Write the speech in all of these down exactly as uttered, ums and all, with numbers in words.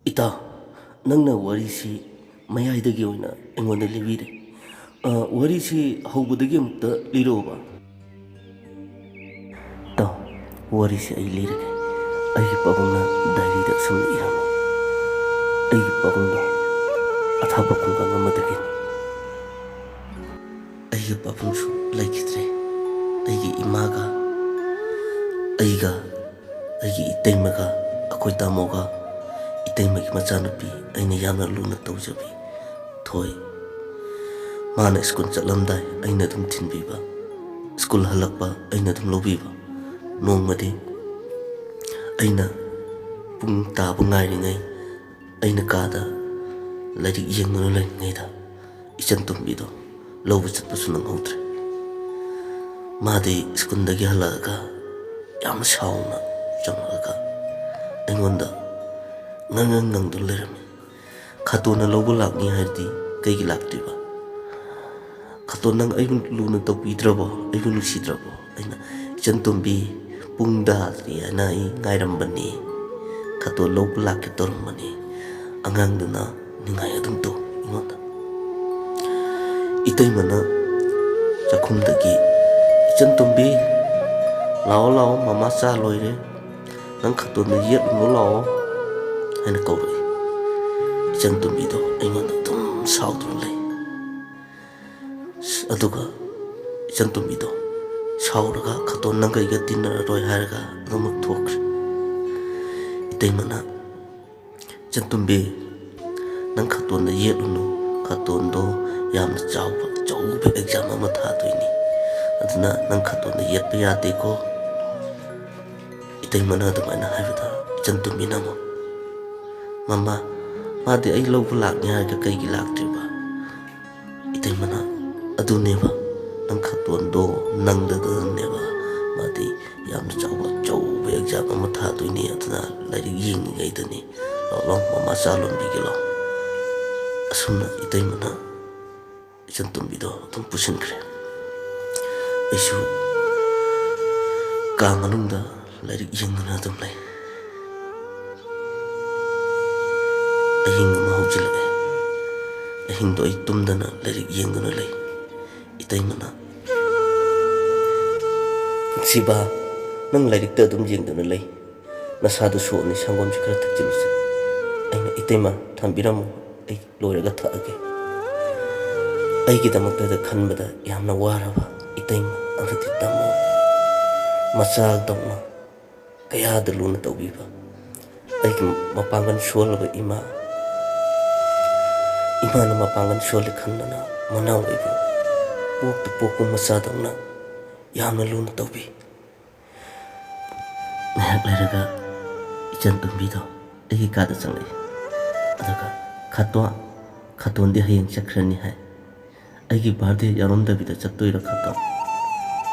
ꯏꯇꯥꯎ, ꯅꯪꯅ ꯋꯥꯔꯤꯁꯤ ꯃꯌꯥꯏꯗꯒꯤ ꯑꯣꯏꯅ ꯑꯩꯉꯣꯟꯗ ꯂꯤꯕꯤꯔꯦ꯫ ꯑ, ꯋꯥꯔꯤꯁꯤ ꯍꯧꯕꯗꯒꯤ ꯑꯃꯨꯛꯇ ꯂꯤꯔꯛꯑꯣꯕ꯫ ꯏꯇꯥꯎ, ꯋꯥꯔꯤꯁꯤ ꯑꯩ ꯂꯤꯔꯒꯦ꯫ ꯑꯩꯒꯤ ꯄꯥꯕꯨꯡꯅ ꯗꯥꯏꯔꯤꯗ ꯑꯁꯨꯝꯅ ꯏꯔꯝꯃꯤ꯫ ꯑꯩꯒꯤ ꯄꯥꯕꯨꯡꯗꯣ ꯑꯊꯥꯞꯄ ꯈꯨꯡꯒꯪ ꯑꯃꯗꯒꯤꯅꯤ꯫ ꯑꯩꯒꯤ ꯄꯥꯕꯨꯡꯁꯨ ꯂꯩꯈꯤꯗ꯭ꯔꯦ꯫ ꯑꯩꯒꯤ ꯏꯃꯥꯒ ꯑꯩꯒ, ꯑꯩꯒꯤ ꯏꯇꯩꯃꯒ, ꯑꯩꯈꯣꯏ ꯇꯥꯃꯣꯒ, ꯏꯇꯩꯃꯒꯤ ꯃꯆꯥꯅꯨꯄꯤ, ꯑꯩꯅ ꯌꯥꯝꯅ ꯂꯨꯅ ꯇꯧꯖꯕꯤ ꯊꯣꯏ꯫ ꯃꯥꯅ ꯁ꯭ꯀꯨꯜ ꯆꯠꯂꯝꯗꯥꯏ ꯑꯩꯅ ꯑꯗꯨꯝ ꯊꯤꯟꯕꯤꯕ, ꯁ꯭ꯀꯨꯜ ꯍꯜꯂꯛꯄ ꯑꯩꯅ ꯑꯗꯨꯝ ꯂꯧꯕꯤꯕ꯫ ꯅꯣꯡꯃꯗꯤ ꯑꯩꯅ ꯄꯨꯡ ꯇꯥꯕ ꯉꯥꯏꯔꯤꯉꯩ, ꯑꯩꯅ ꯀꯥꯗ ꯂꯥꯏꯔꯤꯛ ꯌꯦꯡꯗꯨꯅ ꯂꯩꯔꯤꯉꯩꯗ, ꯏꯆꯟ ꯇꯣꯝꯕꯤꯗꯣ ꯂꯧꯕ ꯆꯠꯄꯁꯨ ꯅꯪꯍꯧꯗ꯭ꯔꯦ꯫ ꯃꯥꯗꯤ ꯁ꯭ꯀꯨꯜꯗꯒꯤ ꯍꯜꯂꯛꯑꯒ ꯌꯥꯝ ꯁꯥꯎꯅ ꯆꯪꯂꯛꯑꯒ ꯑꯩꯉꯣꯟꯗ ꯉꯥꯡꯉ ꯉꯥꯡꯗꯨꯅ ꯂꯩꯔꯝꯃꯤ꯫ "ꯈꯥꯇꯣꯟꯅ ꯂꯧꯕ ꯂꯥꯛꯅꯤ ꯍꯥꯏꯔꯗꯤ ꯀꯩꯒꯤ ꯂꯥꯛꯇ꯭ꯔꯤꯕ? ꯈꯥꯇꯣꯟ, ꯅꯪ ꯑꯩꯕꯨ ꯂꯨꯅ ꯇꯧꯕꯤꯗ꯭ꯔꯕꯣ? ꯑꯩꯕꯨ ꯅꯨꯡꯁꯤꯗ꯭ꯔꯕꯣ?" ꯑꯩꯅ, "ꯏꯆꯟ ꯇꯣꯝꯕꯤ, ꯄꯨꯡ ꯇꯥꯗ꯭ꯔꯤ ꯍꯥꯏꯅ ꯑꯩ ꯉꯥꯏꯔꯝꯕꯅꯤ꯫ ꯈꯥꯇꯣꯟ ꯂꯧꯕ ꯂꯥꯛꯀꯦ ꯇꯧꯔꯝꯕꯅꯤ꯫" ꯑꯉꯥꯡꯗꯨꯅ ꯅꯤꯡꯉꯥꯏ ꯑꯗꯨꯝ ꯇꯧ ꯑꯩꯉꯣꯟꯗ꯫ ꯏꯇꯩꯃꯅ ꯆꯥꯛꯈꯨꯝꯗꯒꯤ, "ꯏꯆꯟ ꯇꯣꯝꯕꯤ, ꯂꯥꯛꯑꯣ, ꯂꯥꯛꯑꯣ, ꯃꯃꯥ ꯆꯥ ꯂꯣꯏꯔꯦ꯫ ꯅꯪ ꯈꯥꯇꯣꯟꯗ ꯌꯦꯠꯂꯨꯅꯨ, ꯂꯥꯛꯑꯣ," ꯍꯥꯏꯅ ꯀꯧꯔꯛꯏ꯫ ꯏꯆꯟ ꯇꯣꯝꯕꯤꯗꯣ ꯑꯩꯉꯣꯟꯗ ꯑꯗꯨꯝ ꯁꯥꯎꯗꯨꯅ ꯂꯩ꯫ ꯑꯗꯨꯒ ꯏꯆꯟ ꯇꯣꯝꯕꯤꯗꯣ ꯁꯥꯎꯔꯒ ꯈꯥꯇꯣꯟ ꯅꯪꯒ ꯑꯩꯒ ꯇꯤꯟꯅꯔꯔꯣꯏ ꯍꯥꯏꯔꯒ ꯑꯗꯨꯃꯛ ꯊꯣꯛꯈ꯭ꯔꯦ꯫ ꯏꯇꯩꯃꯅ, "ꯏꯆꯟ ꯇꯣꯝꯕꯤ, ꯅꯪ ꯈꯥꯇꯣꯟꯗ ꯌꯦꯠꯂꯨꯅꯨ꯫ ꯈꯥꯇꯣꯟꯗꯣ ꯌꯥꯝꯅ ꯆꯥꯎꯕ, ꯑꯆꯧꯕ ꯑꯦꯛꯖꯥꯝ ꯑꯃ ꯊꯥꯗꯣꯏꯅꯤ꯫ ꯑꯗꯨꯅ ꯅꯪ ꯈꯥꯇꯣꯟꯗ ꯌꯦꯠꯄ ꯌꯥꯗꯦꯀꯣ꯫" ꯏꯇꯩꯃꯅ ꯑꯗꯨꯃꯥꯏꯅ ꯍꯥꯏꯕꯗ ꯏꯆꯟ ꯇꯣꯝꯕꯤꯅ ꯑꯃꯨꯛ, "ꯃꯃꯥ, ꯃꯥꯗꯤ ꯑꯩ ꯂꯧꯕ ꯂꯥꯛꯅꯤ ꯍꯥꯏꯔꯒ ꯀꯩꯒꯤ ꯂꯥꯛꯇ꯭ꯔꯤꯕ?" ꯏꯇꯩꯃꯅ, "ꯑꯗꯨꯅꯦꯕ, ꯅꯪ ꯈꯥꯇꯣꯟꯗꯣ ꯅꯪꯗꯗꯅꯅꯦꯕ ꯃꯥꯗꯤ ꯌꯥꯝꯅ ꯆꯥꯎꯕ, ꯑꯆꯧꯕ ꯑꯦꯛꯖꯥꯝ ꯑꯃ ꯊꯥꯗꯣꯏꯅꯤ, ꯑꯗꯨꯅ ꯂꯥꯏꯔꯤꯛ ꯌꯦꯡꯉꯤꯉꯩꯗꯅꯤ꯫ ꯂꯥꯛꯑꯣ, ꯂꯥꯛꯑꯣ, ꯃꯃꯥ ꯆꯥ ꯂꯣꯟꯕꯤꯒꯦ, ꯂꯥꯛꯑꯣ꯫" ꯑꯁꯨꯝꯅ ꯏꯇꯩꯃꯅ ꯏꯆꯟ ꯇꯣꯝꯕꯤꯗꯣ ꯑꯗꯨꯝ ꯄꯨꯁꯤꯟꯈ꯭ꯔꯦ꯫ ꯑꯩꯁꯨ ꯀꯥ ꯃꯅꯨꯡꯗ ꯂꯥꯏꯔꯤꯛ ꯌꯦꯡꯗꯨꯅ ꯑꯗꯨꯝ ꯂꯩ꯫ ꯑꯍꯤꯡ ꯑꯃ ꯍꯧꯖꯤꯜꯂꯛꯑꯦ꯫ ꯑꯍꯤꯡꯗꯣ ꯑꯩ ꯇꯨꯝꯗꯅ ꯂꯥꯏꯔꯤꯛ ꯌꯦꯡꯗꯨꯅ ꯂꯩ꯫ ꯏꯇꯩꯃꯅ, "ꯄꯨꯟꯁꯤꯕ, ꯅꯪ ꯂꯥꯏꯔꯤꯛꯇ ꯑꯗꯨꯝ ꯌꯦꯡꯗꯨꯅ ꯂꯩ꯫ ꯅꯁꯥꯗꯨ ꯁꯣꯛꯑꯅꯤ, ꯁꯪꯒꯣꯝꯁꯤ ꯈꯔ ꯊꯛꯆꯤꯜꯂꯨꯁꯦ꯫" ꯑꯩꯅ, "ꯏꯇꯩꯃ, ꯊꯝꯕꯤꯔꯝꯃꯨ, ꯑꯩ ꯂꯣꯏꯔꯒ ꯊꯛꯑꯒꯦ꯫" ꯑꯩꯒꯤꯗꯃꯛꯇꯗ ꯈꯟꯕꯗ ꯌꯥꯝꯅ ꯋꯥꯔꯕ ꯏꯇꯩꯃ ꯑꯃꯗꯤ ꯇꯥꯃꯣ, ꯃꯆꯥꯗꯧꯅ ꯀꯌꯥꯗ ꯂꯨꯅ ꯇꯧꯕꯤꯕ, ꯑꯩꯒꯤ ꯃꯄꯥꯡꯒꯜ ꯁꯣꯜꯂꯕ ꯏꯃꯥ, ꯏꯃꯥꯅ ꯃꯄꯥꯡꯒꯜ ꯁꯣꯜꯂꯦ ꯈꯟꯗꯅ ꯃꯅꯥꯎ ꯑꯣꯏꯕ ꯄꯣꯛꯇ ꯄꯣꯛꯄ ꯃꯆꯥꯗꯧꯅ ꯌꯥꯝꯅ ꯂꯨꯅ ꯇꯧꯕꯤ꯫ ꯉꯥꯏꯍꯥꯛ ꯂꯩꯔꯒ ꯏꯆꯟ ꯇꯣꯝꯕꯤꯗꯣ ꯑꯩꯒꯤ ꯀꯥꯗ ꯆꯪꯂꯛꯏ꯫ ꯑꯗꯨꯒ, "ꯈꯥꯇꯣꯟ, ꯈꯥꯇꯣꯟꯗꯤ ꯍꯌꯦꯡ ꯆꯠꯈ꯭ꯔꯅꯤ ꯍꯥꯏ꯫ ꯑꯩꯒꯤ ꯕꯥꯔꯗꯦ ꯌꯥꯎꯔꯝꯗꯕꯤꯗ ꯆꯠꯇꯣꯏꯔꯣ, ꯈꯥꯇꯣꯟ?"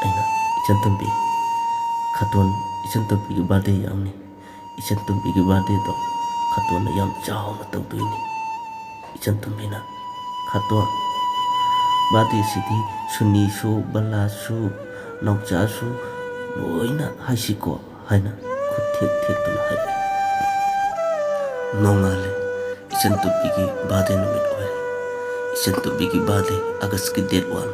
ꯑꯩꯅ, "ꯏꯆꯟ ꯇꯣꯝꯕꯤ, ꯈꯥꯇꯣꯟ, ꯏꯆꯟ ꯇꯣꯝꯕꯤꯒꯤ ꯕꯥꯔꯗꯦ ꯌꯥꯎꯅꯤ꯫ ꯏꯆꯟ ꯇꯣꯝꯕꯤꯒꯤ ꯕꯥꯔꯗꯦꯗꯣ ꯈꯥꯇꯣꯟꯅ ꯌꯥꯝ ꯆꯥꯎꯅ ꯇꯧꯗꯣꯏꯅꯤ꯫" ꯏꯆꯟ ꯇꯣꯝꯕꯤꯅ, "ꯈꯥꯇꯣꯟ, ꯕꯥꯔꯗꯦꯁꯤꯗꯤ ꯁꯨꯅꯤꯁꯨ, ꯕꯂꯥꯁꯨ, ꯅꯥꯎꯆꯥꯁꯨ ꯂꯣꯏꯅ ꯍꯥꯏꯁꯤꯀꯣ?" ꯍꯥꯏꯅ ꯈꯨꯠ ꯊꯦꯛ ꯊꯦꯛꯇꯨꯅ ꯍꯥꯏꯔꯛꯏ꯫ ꯅꯣꯡꯉꯥꯜꯂꯦ꯫ ꯏꯆꯟ ꯇꯣꯝꯕꯤꯒꯤ ꯕꯥꯔꯗꯦ ꯅꯨꯃꯤꯠ ꯑꯣꯏꯔꯦ꯫ ꯏꯆꯟ ꯇꯣꯝꯕꯤꯒꯤ ꯕꯥꯔꯗꯦ ꯑꯥꯒꯁꯀꯤ ꯗꯦꯠ ꯋꯥꯟ꯫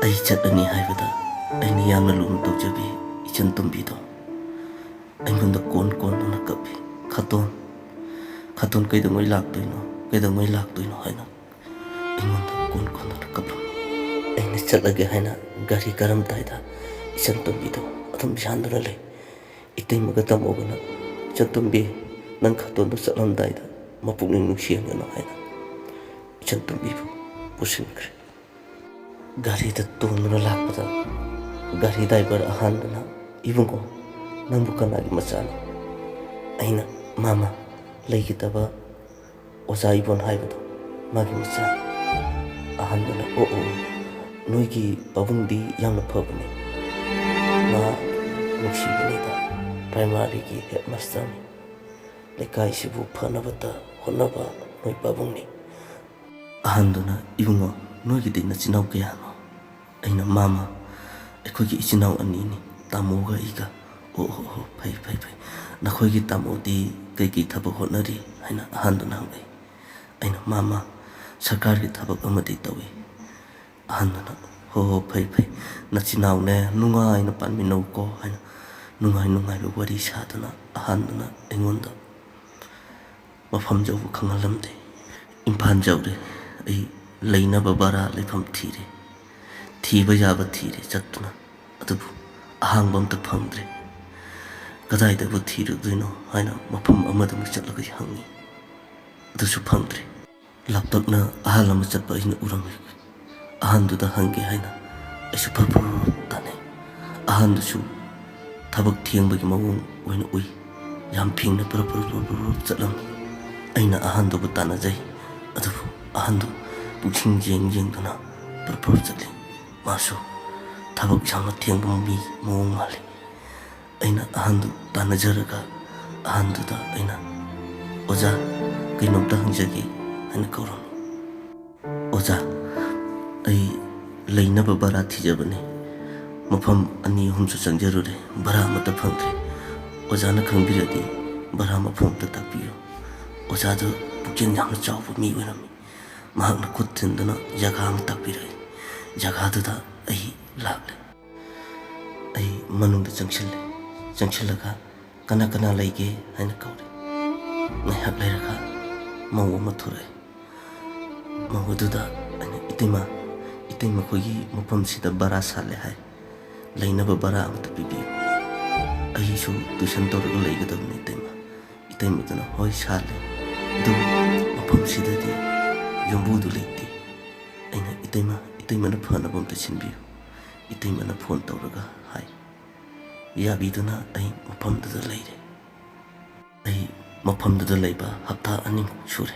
ꯑꯩ ꯆꯠꯂꯅꯤ ꯍꯥꯏꯕꯗ ꯑꯩꯅ ꯌꯥꯝꯅ ꯂꯨꯅ ꯇꯧꯖꯕꯤ ꯏꯆꯟ ꯇꯣꯝꯕꯤꯗꯣ ꯑꯩꯉꯣꯟꯗ ꯀꯣꯟ ꯀꯣꯟꯗꯨꯅ ꯀꯞꯄꯤ꯫ "ꯈꯥꯇꯣꯟ, ꯈꯥꯇꯣꯟ ꯀꯩꯗꯧꯉꯩ ꯂꯥꯛꯇꯣꯏꯅꯣ, ꯀꯩꯗꯧꯉꯩ ꯂꯥꯛꯇꯣꯏꯅꯣ?" ꯍꯥꯏꯅ ꯑꯩꯉꯣꯟꯗ ꯀꯣꯟ ꯀꯣꯟꯗꯨꯅ ꯀꯞꯂꯝꯃꯤ꯫ ꯑꯩꯅ ꯆꯠꯂꯒꯦ ꯍꯥꯏꯅ ꯒꯥꯔꯤ ꯀꯥꯔꯝꯗꯥꯏꯗ ꯏꯆꯟ ꯇꯣꯝꯕꯤꯗꯣ ꯑꯗꯨꯝ ꯌꯥꯟꯗꯨꯅ ꯂꯩ꯫ ꯏꯇꯩꯃꯒ ꯇꯥꯃꯣꯒꯅ, "ꯏꯆꯟ ꯇꯣꯝꯕꯤ, ꯅꯪ ꯈꯥꯇꯣꯟꯗꯣ ꯆꯠꯂꯝꯗꯥꯏꯗ ꯃꯄꯨꯛꯅꯤꯡ ꯅꯨꯡꯁꯤꯍꯟꯒꯅꯨ" ꯍꯥꯏꯅ ꯏꯆꯟ ꯇꯣꯝꯕꯤꯕꯨ ꯄꯨꯁꯤꯟꯈ꯭ꯔꯦ꯫ ꯒꯥꯔꯤꯗ ꯇꯣꯡꯗꯨꯅ ꯂꯥꯛꯄꯗ ꯒꯥꯔꯤ ꯗ꯭ꯔꯥꯏꯚꯔ ꯑꯍꯟꯗꯨꯅ, "ꯏꯕꯨꯡꯉꯣ, ꯅꯪꯕꯨ ꯀꯅꯥꯒꯤ ꯃꯆꯥꯅꯣ?" ꯑꯩꯅ, "ꯃꯥꯃ, ꯂꯩꯈꯤꯗꯕ ꯑꯣꯖꯥ ꯏꯕꯣꯟ ꯍꯥꯏꯕꯗꯣ, ꯃꯥꯒꯤ ꯃꯆꯥꯅꯤ꯫" ꯑꯍꯟꯗꯨꯅ, "ꯑꯣ, ꯑꯣ, ꯑꯣ, ꯅꯣꯏꯒꯤ ꯄꯥꯕꯨꯡꯗꯤ ꯌꯥꯝꯅ ꯐꯕꯅꯤ꯫ ꯃꯥ ꯅꯨꯡꯁꯤꯕꯅꯤꯗ, ꯄ꯭ꯔꯥꯏꯃꯥꯔꯤꯒꯤ ꯍꯦꯗꯃꯥꯁꯇꯔꯅꯤ꯫ ꯂꯩꯀꯥꯏꯁꯤꯕꯨ ꯐꯅꯕꯇ ꯍꯣꯠꯅꯕ ꯅꯣꯏ ꯄꯥꯕꯨꯡꯅꯤ꯫" ꯑꯍꯟꯗꯨꯅ, "ꯏꯕꯨꯡꯉꯣ, ꯅꯣꯏꯒꯤꯗꯤ ꯅꯆꯤꯟ ꯅꯅꯥꯎ ꯀꯌꯥꯅꯣ?" ꯑꯩꯅ, "ꯃꯥꯃ, ꯑꯩꯈꯣꯏꯒꯤ ꯏꯆꯤꯟ ꯏꯅꯥꯎ ꯑꯅꯤꯅꯤ, ꯇꯥꯃꯣꯒ ꯑꯩꯒ꯫" "ꯑꯣ, ꯑꯣ, ꯑꯣ, ꯐꯩ, ꯐꯩ, ꯐꯩ꯫ ꯅꯈꯣꯏꯒꯤ ꯇꯥꯃꯣꯗꯤ "ꯀꯩꯀꯩ ꯊꯕꯛ ꯍꯣꯠꯅꯔꯤ?" ꯍꯥꯏꯅ ꯑꯍꯟꯗꯨꯅ ꯍꯪꯂꯛꯏ꯫ ꯑꯩꯅ, "ꯃꯥꯃ, ꯁꯔꯀꯥꯔꯒꯤ ꯊꯕꯛ ꯑꯃꯗꯤ ꯇꯧꯏ꯫" ꯑꯍꯟꯗꯨꯅ, "ꯍꯣ ꯍꯣ, ꯐꯩ ꯐꯩ, ꯅꯆꯤꯟ ꯅꯅꯥꯎꯅꯦ ꯅꯨꯡꯉꯥꯏꯅ ꯄꯥꯟꯃꯤꯟꯅꯧꯀꯣ" ꯍꯥꯏꯅ ꯅꯨꯡꯉꯥꯏ ꯅꯨꯡꯉꯥꯏꯕ ꯋꯥꯔꯤ ꯁꯥꯗꯨꯅ ꯑꯍꯟꯗꯨꯅ ꯑꯩꯉꯣꯟꯗ ꯃꯐꯝ ꯌꯧꯕ ꯈꯪꯍꯜꯂꯝꯗꯦ꯫ ꯏꯝꯐꯥꯜ ꯌꯧꯔꯦ꯫ ꯑꯩ ꯂꯩꯅꯕ ꯚꯔꯥ ꯂꯩꯐꯝ ꯊꯤꯔꯦ꯫ ꯊꯤꯕ ꯌꯥꯕ ꯊꯤꯔꯦ ꯆꯠꯇꯨꯅ, ꯑꯗꯨꯕꯨ ꯑꯍꯥꯡꯕ ꯑꯝꯇ ꯐꯪꯗ꯭ꯔꯦ꯫ "ꯀꯗꯥꯏꯗꯕꯨ ꯊꯤꯔꯨꯗꯣꯏꯅꯣ?" ꯍꯥꯏꯅ ꯃꯐꯝ ꯑꯃꯗ ꯑꯃꯨꯛ ꯆꯠꯂꯒ ꯍꯪꯉꯤ, ꯑꯗꯨꯁꯨ ꯐꯪꯗ꯭ꯔꯦ꯫ ꯂꯥꯞꯇꯛꯅ ꯑꯍꯜ ꯑꯃ ꯆꯠꯄ ꯑꯩꯅ ꯎꯔꯝꯃꯤ꯫ ꯑꯍꯟꯗꯨꯗ ꯍꯪꯒꯦ ꯍꯥꯏꯅ ꯑꯩꯁꯨ ꯐꯔ ꯐꯔ ꯇꯥꯟꯅꯩ꯫ ꯑꯍꯟꯗꯨꯁꯨ ꯊꯕꯛ ꯊꯦꯡꯕꯒꯤ ꯃꯑꯣꯡ ꯑꯣꯏꯅ ꯎꯏ꯫ ꯌꯥꯝ ꯐꯤꯡꯅ ꯐꯔ ꯐꯔ ꯐꯔ ꯐꯔ ꯐꯔ ꯆꯠꯂꯝꯃꯤ꯫ ꯑꯩꯅ ꯑꯍꯟꯗꯨꯕꯨ ꯇꯥꯟꯅꯖꯩ, ꯑꯗꯨꯕꯨ ꯑꯍꯟꯗꯨ ꯄꯨꯛꯁꯤꯡ ꯌꯦꯡ ꯌꯦꯡꯗꯨꯅ ꯐꯔ ꯐꯔ ꯆꯠꯂꯤ꯫ ꯃꯥꯁꯨ ꯊꯕꯛ ꯌꯥꯝꯅ ꯊꯦꯡꯕ ꯃꯤ ꯃꯑꯣꯡ ꯃꯥꯜꯂꯤ꯫ ꯑꯩꯅ ꯑꯍꯟꯗꯨ ꯇꯥꯟꯅꯖꯔꯒ ꯑꯍꯟꯗꯨꯗ ꯑꯩꯅ, "ꯑꯣꯖꯥ, ꯀꯩꯅꯣꯝꯇ ꯍꯪꯖꯒꯦ" ꯍꯥꯏꯅ ꯀꯧꯔꯝꯃꯤ꯫ "ꯑꯣꯖꯥ, ꯑꯩ ꯂꯩꯅꯕ ꯚꯔꯥ ꯊꯤꯖꯕꯅꯤ꯫ ꯃꯐꯝ ꯑꯅꯤ ꯑꯍꯨꯝꯁꯨ ꯆꯪꯖꯔꯨꯔꯦ, ꯚꯔꯥ ꯑꯃꯠꯇ ꯐꯪꯗ꯭ꯔꯦ꯫ ꯑꯣꯖꯥꯅ ꯈꯪꯕꯤꯔꯗꯤ ꯚꯔꯥ ꯃꯐꯝ ꯑꯝꯇ ꯇꯥꯛꯄꯤꯌꯨ꯫" ꯑꯣꯖꯥꯗꯨ ꯄꯨꯛꯆꯦꯜ ꯌꯥꯝꯅ ꯆꯥꯎꯕ ꯃꯤ ꯑꯣꯏꯔꯝꯃꯤ꯫ ꯃꯍꯥꯛꯅ ꯈꯨꯠ ꯊꯤꯟꯗꯨꯅ ꯖꯒꯥ ꯑꯃ ꯇꯥꯛꯄꯤꯔꯛꯏ꯫ ꯖꯒꯥꯗꯨꯗ ꯑꯩ ꯂꯥꯛꯂꯦ꯫ ꯑꯩ ꯃꯅꯨꯡꯗ ꯆꯪꯁꯤꯜꯂꯦ꯫ ꯆꯪꯁꯤꯜꯂꯒ, "ꯀꯅꯥ ꯀꯅꯥ ꯂꯩꯒꯦ?" ꯍꯥꯏꯅ ꯀꯧꯔꯦ꯫ ꯉꯥꯏꯍꯥꯛ ꯂꯩꯔꯒ ꯃꯧ ꯑꯃ ꯊꯣꯔꯛꯑꯦ꯫ ꯃꯧ ꯑꯗꯨꯗ ꯑꯩꯅ, "ꯏꯇꯩꯃ, ꯏꯇꯩꯃ, ꯑꯩꯈꯣꯏꯒꯤ ꯃꯐꯝꯁꯤꯗ ꯚꯔꯥ ꯁꯥꯠꯂꯦ ꯍꯥꯏ꯫ ꯂꯩꯅꯕ ꯚꯔꯥ ꯑꯃꯇ ꯄꯤꯕꯤꯌꯨ꯫ ꯑꯩꯁꯨ ꯇꯨꯏꯁꯟ ꯇꯧꯔꯒ ꯂꯩꯒꯗꯕꯅꯤ, ꯏꯇꯩꯃ꯫" ꯏꯇꯩꯃꯗꯨꯅ, "ꯍꯣꯏ, ꯁꯥꯠꯂꯦ, ꯑꯗꯨꯕꯨ ꯃꯐꯝꯁꯤꯗꯗꯤ ꯌꯨꯝꯕꯨꯗꯨ ꯂꯩꯇꯦ꯫" ꯑꯩꯅ, "ꯏꯇꯩꯃ, ꯏꯇꯩꯃꯅ ꯐꯅꯕ ꯑꯝꯇ ꯁꯤꯟꯕꯤꯌꯨ꯫" ꯏꯇꯩꯃꯅ ꯐꯣꯟ ꯇꯧꯔꯒ ꯍꯥꯏ꯫ ꯌꯥꯕꯤꯗꯨꯅ ꯑꯩ ꯃꯐꯝꯗꯨꯗ ꯂꯩꯔꯦ꯫ ꯑꯩ ꯃꯐꯝꯗꯨꯗ ꯂꯩꯕ ꯍꯞꯇꯥ ꯑꯅꯤꯃꯨꯛ ꯁꯨꯔꯦ꯫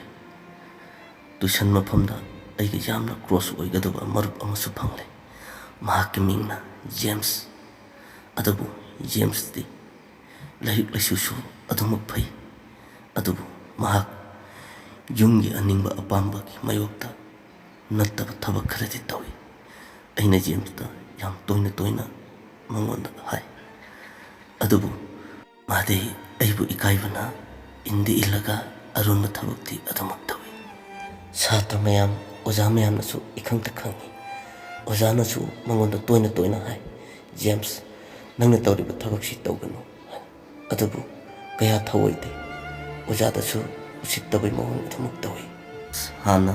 ꯇꯨꯏꯁꯟ ꯃꯐꯝꯗ ꯑꯩꯒ ꯌꯥꯝꯅ ꯀ꯭ꯂꯣꯁ ꯑꯣꯏꯒꯗꯕ ꯃꯔꯨꯞ ꯑꯃꯁꯨ ꯐꯪꯂꯦ꯫ ꯃꯍꯥꯛꯀꯤ ꯃꯤꯡꯅ ꯖꯦꯝꯁ꯫ ꯑꯗꯨꯕꯨ ꯖꯦꯝꯁꯇꯤ ꯂꯥꯏꯔꯤꯛ ꯂꯥꯏꯁꯨꯁꯨ ꯑꯗꯨꯃꯛ ꯐꯩ, ꯑꯗꯨꯕꯨ ꯃꯍꯥꯛ ꯌꯨꯝꯒꯤ ꯑꯅꯤꯡꯕ ꯑꯄꯥꯝꯕꯒꯤ ꯃꯥꯌꯣꯛꯇ ꯅꯠꯇꯕ ꯊꯕꯛ ꯈꯔꯗꯤ ꯇꯧꯏ꯫ ꯑꯩꯅ ꯖꯦꯝꯁꯇ ꯌꯥꯝ ꯇꯣꯏꯅ ꯇꯣꯏꯅ ꯃꯉꯣꯟꯗ ꯍꯥꯏ, ꯑꯗꯨꯕꯨ ꯃꯥꯗꯤ ꯑꯩꯕꯨ ꯏꯀꯥꯏꯕꯅ ꯏꯟꯗꯤ ꯏꯜꯂꯒ ꯑꯔꯨꯟꯕ ꯊꯕꯛꯇꯤ ꯑꯗꯨꯃꯛ ꯇꯧꯏ꯫ ꯁꯥꯇ꯭ꯔ ꯃꯌꯥꯝ, ꯑꯣꯖꯥ ꯃꯌꯥꯝꯅꯁꯨ ꯏꯈꯪꯇ ꯈꯪꯏ꯫ ꯑꯣꯖꯥꯅꯁꯨ ꯃꯉꯣꯟꯗ ꯇꯣꯏꯅ ꯇꯣꯏꯅ ꯍꯥꯏ, "ꯖꯦꯝꯁ, ꯅꯪꯅ ꯇꯧꯔꯤꯕ ꯊꯕꯛꯁꯤ ꯇꯧꯒꯅꯨ" ꯍꯥꯏꯅ꯫ ꯑꯗꯨꯕꯨ ꯀꯌꯥ ꯊꯧꯑꯣꯏꯗꯦ꯫ ꯑꯣꯖꯥꯗꯁꯨ ꯎꯁꯤꯠꯇꯕꯩ ꯃꯑꯣꯡ ꯑꯗꯨꯃꯛ ꯇꯧꯏ꯫ ꯍꯥꯟꯅ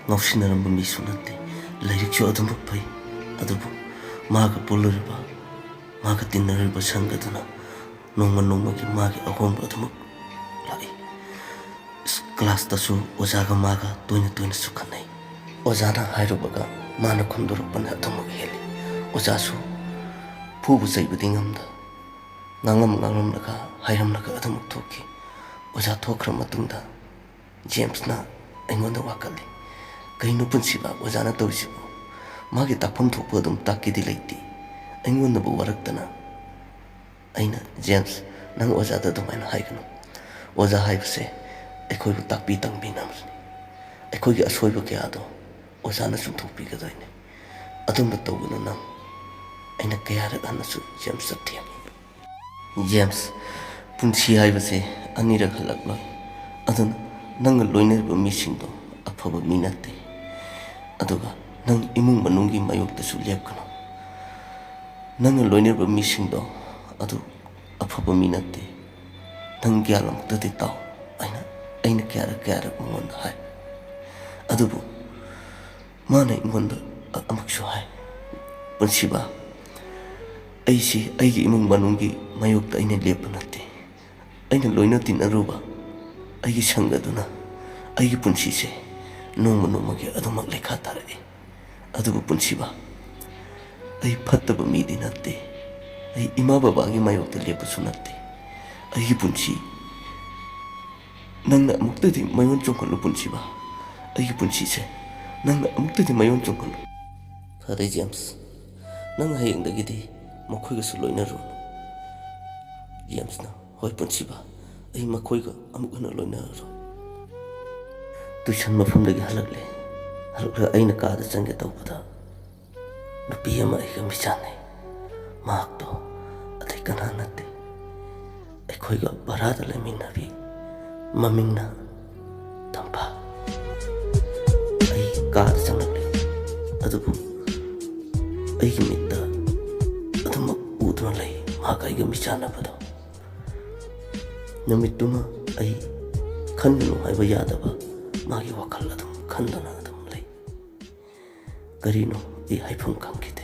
ꯉꯥꯎꯁꯤꯟꯅꯔꯝꯕ ꯃꯤꯁꯨ ꯅꯠꯇꯦ꯫ ꯂꯥꯏꯔꯤꯛꯁꯨ ꯑꯗꯨꯃꯛ ꯐꯩ꯫ ꯑꯗꯨꯕꯨ ꯃꯥꯒ ꯄꯨꯜꯂꯨꯔꯤꯕ, ꯃꯥꯒ ꯇꯤꯟꯅꯔꯨꯔꯤꯕ ꯁꯪꯒꯗꯨꯅ ꯅꯣꯡꯃ ꯅꯣꯡꯃꯒꯤ ꯃꯥꯒꯤ ꯑꯍꯣꯡꯕ ꯑꯗꯨꯃꯛ ꯂꯥꯛꯏ꯫ ꯀ꯭ꯂꯥꯁꯇꯁꯨ ꯑꯣꯖꯥꯒ ꯃꯥꯒ ꯇꯣꯏꯅ ꯇꯣꯏꯅꯁꯨ ꯈꯠꯅꯩ꯫ ꯑꯣꯖꯥꯅ ꯍꯥꯏꯔꯨꯕꯒ ꯃꯥꯅ ꯈꯨꯝꯗꯣꯔꯛꯄꯅ ꯑꯗꯨꯃꯛ ꯍꯦꯜꯂꯤ꯫ ꯑꯣꯖꯥꯁꯨ ꯐꯨꯕ ꯆꯩꯕꯗꯤ ꯉꯝꯗ, ꯉꯥꯡꯂꯝ ꯉꯥꯡꯂꯝꯂꯒ, ꯍꯥꯏꯔꯝꯂꯒ ꯑꯗꯨꯃꯛ ꯊꯣꯛꯈꯤ꯫ ꯑꯣꯖꯥ ꯊꯣꯛꯈ꯭ꯔ ꯃꯇꯨꯡꯗ ꯖꯦꯝꯁꯅ ꯑꯩꯉꯣꯟꯗ ꯋꯥꯀꯠꯂꯤ꯫ "ꯀꯩꯅꯣ ꯄꯨꯟꯁꯤꯕ ꯑꯣꯖꯥꯅ ꯇꯧꯔꯤꯁꯤꯕꯨ? ꯃꯥꯒꯤ ꯇꯥꯛꯐꯝ ꯊꯣꯛꯄ ꯑꯗꯨꯝ ꯇꯥꯛꯀꯦꯗꯤ ꯂꯩꯇꯦ?" ꯑꯩꯉꯣꯟꯗꯕꯨ ꯋꯥꯔꯛꯇꯅ ꯑꯩꯅ, "ꯖꯦꯝꯁ, ꯅꯪ ꯑꯣꯖꯥꯗ ꯑꯗꯨꯃꯥꯏꯅ ꯍꯥꯏꯒꯅꯨ꯫ ꯑꯣꯖꯥ ꯍꯥꯏꯕꯁꯦ ꯑꯩꯈꯣꯏꯕꯨ ꯇꯥꯛꯄꯤ ꯇꯝꯕꯤꯅꯕꯅꯤ꯫ ꯑꯩꯈꯣꯏꯒꯤ ꯑꯁꯣꯏꯕ ꯀꯌꯥꯗꯣ ꯑꯣꯖꯥꯅ ꯆꯨꯝꯊꯣꯛꯄꯤꯒꯗꯣꯏꯅꯤ꯫ ꯑꯗꯨꯝꯕ ꯇꯧꯒꯅꯨ ꯅꯪ"꯫ ꯑꯩꯅ ꯀꯌꯥꯔꯛ ꯍꯟꯅꯁꯨ ꯖꯦꯝꯁꯇ ꯊꯦꯝꯃꯤ꯫ "ꯖꯦꯝꯁ, ꯄꯨꯟꯁꯤ ꯍꯥꯏꯕꯁꯦ ꯑꯅꯤꯔꯛ ꯍꯜꯂꯛꯂꯣꯏ꯫ ꯑꯗꯨꯅ ꯅꯪꯒ ꯂꯣꯏꯅꯔꯤꯕ ꯃꯤꯁꯤꯡꯗꯣ ꯑꯐꯕ ꯃꯤ ꯅꯠꯇꯦ꯫ ꯑꯗꯨꯒ ꯅꯪ ꯏꯃꯨꯡ ꯃꯅꯨꯡꯒꯤ ꯃꯥꯌꯣꯛꯇꯁꯨ ꯂꯦꯞꯀꯅꯨ꯫ ꯅꯪꯅ ꯂꯣꯏꯅꯔꯤꯕ ꯃꯤꯁꯤꯡꯗꯣ ꯑꯗꯨ ꯑꯐꯕ ꯃꯤ ꯅꯠꯇꯦ꯫ ꯅꯪ ꯒ꯭ꯌꯥꯟ ꯑꯃꯨꯛꯇꯗꯤ ꯇꯥꯎ" ꯍꯥꯏꯅ ꯑꯩꯅ ꯀꯌꯥꯔꯛ ꯀꯌꯥꯔꯛ ꯃꯉꯣꯟꯗ ꯍꯥꯏ꯫ ꯑꯗꯨꯕꯨ ꯃꯥꯅ ꯑꯩꯉꯣꯟꯗ ꯑ-, ꯑꯃꯨꯛꯁꯨ ꯍꯥꯏ, "ꯄꯨꯟꯁꯤꯕ, ꯑꯩꯁꯤ ꯑꯩꯒꯤ ꯏꯃꯨꯡ ꯃꯅꯨꯡꯒꯤ ꯃꯥꯌꯣꯛꯇ ꯑꯩꯅ ꯂꯦꯞꯄ ꯅꯠꯇꯦ꯫ ꯑꯩꯅ ꯂꯣꯏꯅ ꯇꯤꯟꯅꯔꯨꯕ ꯑꯩꯒꯤ ꯁꯪꯒꯗꯨꯅ ꯑꯩꯒꯤ ꯄꯨꯟꯁꯤꯁꯦ ꯅꯣꯡꯃ ꯅꯣꯡꯃꯒꯤ ꯑꯗꯨꯃꯛ ꯂꯩꯈꯥ ꯇꯥꯔꯛꯏ꯫ ꯑꯗꯨꯕꯨ ꯄꯨꯟꯁꯤꯕ, ꯑꯩ ꯐꯠꯇꯕ ꯃꯤꯗꯤ ꯅꯠꯇꯦ꯫ ꯑꯩ ꯏꯃꯥ ꯕꯕꯥꯒꯤ ꯃꯥꯌꯣꯛꯇ ꯂꯦꯞꯄꯁꯨ ꯅꯠꯇꯦ꯫ ꯑꯩꯒꯤ ꯄꯨꯟꯁꯤ ꯅꯪꯅ ꯑꯃꯨꯛꯇꯗꯤ ꯃꯌꯣꯟ ꯆꯣꯡꯍꯜꯂꯨ ꯄꯨꯟꯁꯤꯕ꯫ ꯑꯩꯒꯤ ꯄꯨꯟꯁꯤꯁꯦ ꯅꯪꯅ ꯑꯃꯨꯛꯇꯗꯤ ꯃꯌꯣꯟ ꯆꯣꯡꯍꯜꯂꯨ"꯫ "ꯐꯔꯦ ꯖꯦꯝꯁ, ꯅꯪ ꯍꯌꯦꯡꯗꯒꯤꯗꯤ ꯃꯈꯣꯏꯒꯁꯨ ꯂꯣꯏꯅꯔꯨꯔꯅꯨ"꯫ ꯖꯦꯝꯁꯅ, "ꯍꯣꯏ ꯄꯨꯟꯁꯤꯕ, ꯑꯩ ꯃꯈꯣꯏꯒ ꯑꯃꯨꯛ ꯍꯟꯅ ꯂꯣꯏꯅꯔꯔꯣꯏ"꯫ ꯇꯨꯏꯁꯟ ꯃꯐꯝꯗꯒꯤ ꯍꯜꯂꯛꯂꯦ꯫ ꯍꯜꯂꯛꯂꯒ ꯑꯩꯅ ꯀꯥꯗ ꯆꯪꯒꯦ ꯇꯧꯕꯗ ꯅꯨꯄꯤ ꯑꯃ ꯑꯩꯒ ꯃꯤꯆꯥꯟꯅꯩ꯫ ꯃꯍꯥꯛꯇꯣ ꯑꯇꯩ ꯀꯅꯥ ꯅꯠꯇꯦ, ꯑꯩꯈꯣꯏꯒ ꯚꯔꯥꯗ ꯂꯩꯃꯤꯟꯅꯕꯤ ꯃꯃꯤꯡꯅ ꯇꯝꯐꯥ꯫ ꯑꯩ ꯀꯥꯗ ꯆꯪꯂꯛꯂꯦ, ꯑꯗꯨꯕꯨ ꯑꯩꯒꯤ ꯃꯤꯠꯇ ꯑꯗꯨꯃꯛ ꯎꯗꯨꯅ ꯂꯩ, ꯃꯍꯥꯛ ꯑꯩꯒ ꯃꯤꯆꯥꯟꯅꯕꯗꯣ꯫ ꯅꯨꯃꯤꯠꯇꯨꯃ ꯑꯩ ꯈꯟꯒꯅꯨ ꯍꯥꯏꯕ ꯌꯥꯗꯕ ꯃꯥꯒꯤ ꯋꯥꯈꯜ ꯑꯗꯨꯝ ꯈꯟꯗꯨꯅ ꯑꯗꯨꯝ ꯂꯩ꯫ ꯀꯔꯤꯅꯣ ꯑꯩ ꯍꯥꯏꯐꯝ ꯈꯪꯈꯤꯗꯦ꯫